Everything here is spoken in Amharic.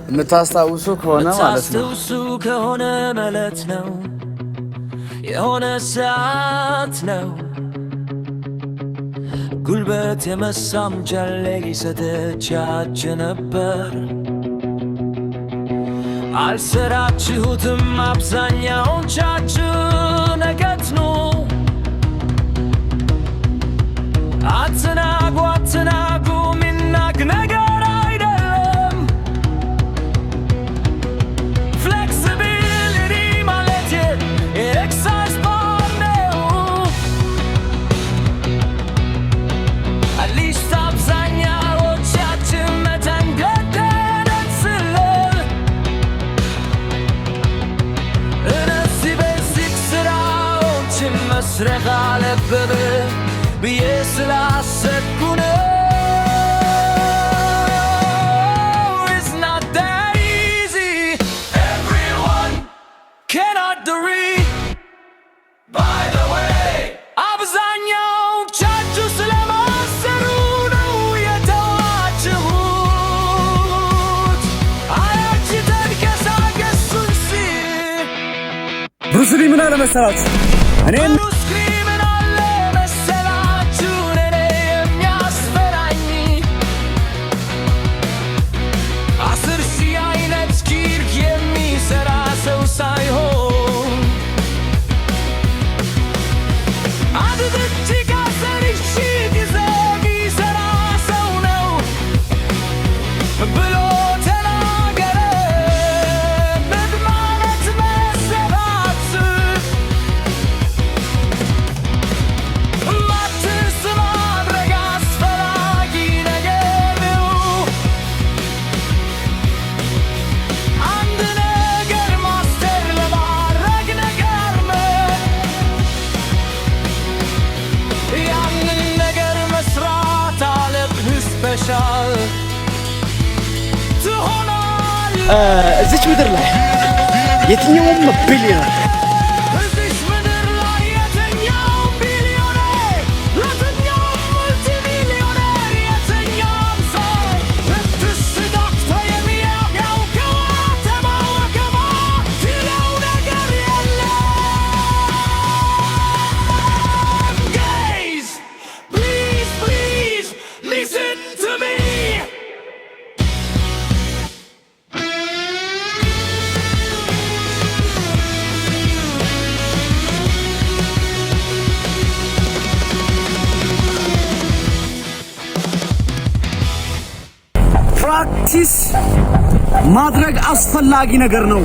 የምታስታውሱ ከሆነ ማለት ነው። የምታስታውሱ ከሆነ ማለት ነው፣ የሆነ ሰዓት ነው ጉልበት የመሳም ጀሌ ሰጥቻችሁ ነበር። አልሰራችሁትም አብዛኛዎቻችሁ ነገር ነው። አትናጉ፣ አትናጉ፣ ሚናቅ ነገር አይደለም። Flexibility ማለት የ exercise part ነው። At least አብዛኛዎቻችን መተንገደን ስንል እነዚህ basic ስራዎችን መስራት አለብን ብዬ ስላሰብኩ ነው። It's not that easy. Everyone cannot read. By the way, አብዛኛዎቻችሁ ስለማትሰሩ ነው የተዋችሁት። አያችሁ ተንቀሳቀሱ ሲል ብሩስሊ ምን አለ መሰላችሁ? እኔም ብሩስ ሊ ምን አለ መሰላችሁ? እኔ የሚያስፈራኝ 10,000 አይነት skill የሚሰራ ሰው ሳይሆን አንድ ደቂቃ 10,000 ጊዜ የሚሰራ ሰው ነው ብሎ ተናገረ። ምን ማለት መሰላችሁ? Master ማድረግ አስፈላጊ ነገር ነው። አንድ ነገር master ለማድረግ ነገር ያንን ነገር መስራት አለብህ። Special ትሆናለህ። እዚች ምድር ላይ የትኛውም ቢሊዮነር እዚች ምድር ላይ የትኛውም ቢሊዮኔር፣ የትኛውም multi millionaire፣ የትኛውም ሰው ብትስዳክተ የሚያውቀው ተማወከማ ትለው ነገር የለም። Guys, please, please listen to me. Practice ማድረግ አስፈላጊ ነገር ነው።